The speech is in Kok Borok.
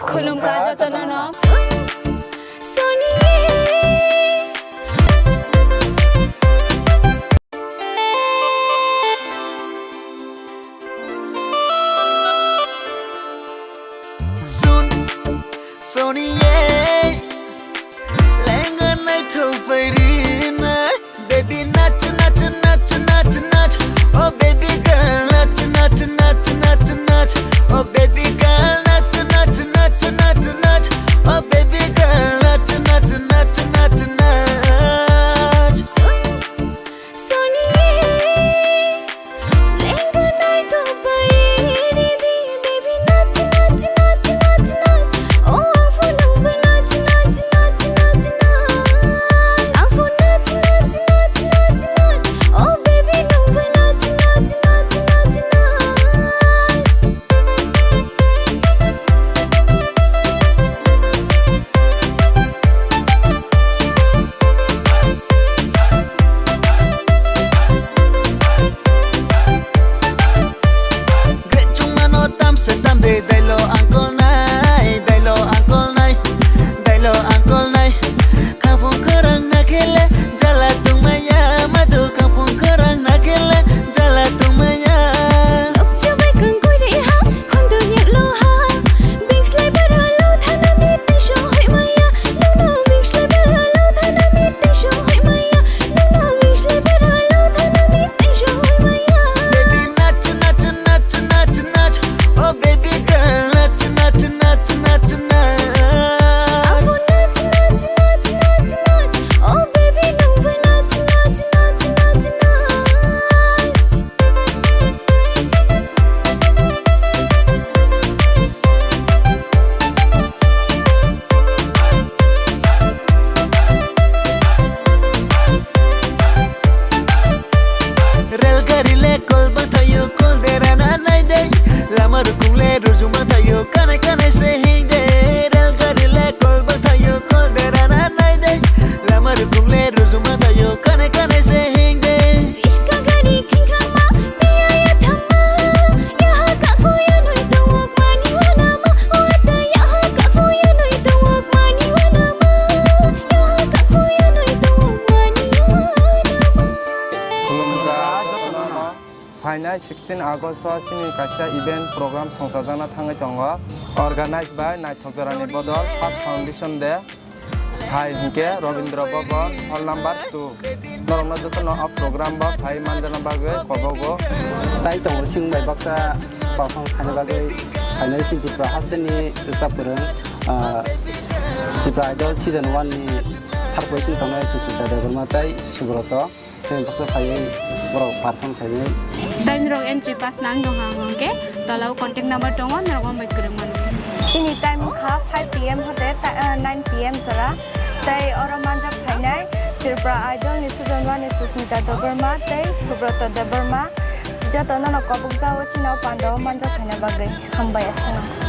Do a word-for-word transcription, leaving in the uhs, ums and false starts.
Khulumkha jotono no. Sun, Sony, yeah. Lenga naithok pairina. Baby, nach, nach, nach, nach, nach. Oh, baby girl, nach, nach, nach, nach, nach. Oh, baby girl, nach, nach, nach, nach, nach. Oh, baby girl, nach, nach, nach, nach, nach. Grek chungmano tamse tamde dailo uncle nai, dailo uncle nai, dailo uncle nai. Khapung khorang na khele jala tongmaya, madu khapung khorang na khele jala tongmaya. Nokchabai kangkui ri ha, khondu yeklo ha, bingslai bara lo thana mi tei so hoi maya. Nono bingslai bara lo thana mi tei so hoi maya. Nono bingslai bara lo thana mi tei so hoi maya. Baby, nach, nach, nach, nach, nach. Oh, baby girl, nach, nach, nach, nach, nach. Abu nach, nach, nach, nach, nach. Oh, baby, nungba nach, nach, nach, nach, nach. Rel gari le kol bangthaio, kol derana naide. Lama rukung le rujuma thaio, kanai kanai se hingde. Rel gari le kol bangthaio, kol derana naide. Lama rukung le rujuma thaio, kanai kanai se hingde. Iska gari khingkrama, piya ya thama. Yaha kafu ya noi tawak mani wanama. Wata yaha kafu ya noi tawak mani wanama. Yaha kafu ya noi tawak mani wanama. Khulumkha jotono. Phainai sixteen August o chini kaisa event program songchajakna thangwi tongo. Organized by Naithok Jorani Bodol First Foundation Day. Hai hinkhe Rabindra Bhavan, hall number two. Norokno jotono o program bo phai manjana bagwi kobogo. Tai tongo chwng bai baksa perform khaina bagwi phainai chini Tripura hasteni rwchap kwrwng, ah, Tripura Idol season one ni third position tongnai Susmita Debbarma tai Subroto. Chwng baksa phaiwi borok perform khainai. Tai norok entry pass nang tong hang hwnkhe tola o contact number tongo, norok bai kwrwng mano. Chini time wngkha five P M hote ta-, ah, nine P M jora. Tai oro manjak phainai Tripura Idol ni season one ni Susmita Debbarma tei Subroto Debbarma. Jotono no kobokjao chini o pandao manjak phaina bagwi. Hambai aswkno.